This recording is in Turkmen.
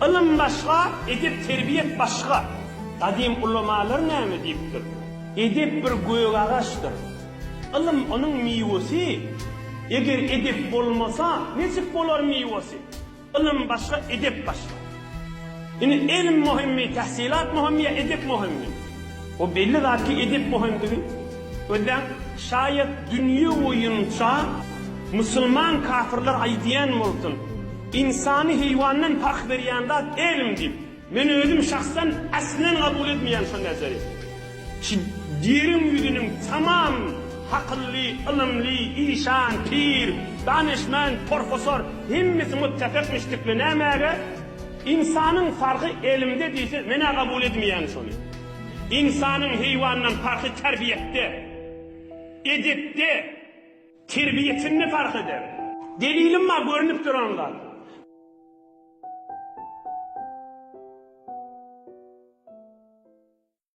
Ylym başga, edep-terbiýet başga. Gadym ulamalar näme diýipdir? Edep bir gök agaçdyr. Ylym onuň miwesi. Eger edep bolmasa, niçik bolar miwesi? Ylym başga, edep başga. Indi elm möhümmi, tähsilat möhümmi ýa edep möhümmi? O belli zat ki edep möhümdigi. Gözläň, şaýat dünýe boýunça musulman kafirler aýdýan bolsun, ynsany heýwandan parh berýän zat elm diýip. Men özüm şahsan aslen kabul etmeýän şo nezeri. Şu ýeriň ýüzüniň tamam hakylly, ylymly, işan, pir, danyşment, porfosor hemmesi muttefekmişdikle nämäge? Ynsanyň farhy elmde diýse men-ä kabul edmeýän şony. Ynsanyň heýwandan parhy terbiýetde, edepde, terbiýetinde parh eder. Delilim bar görnüp duran zat.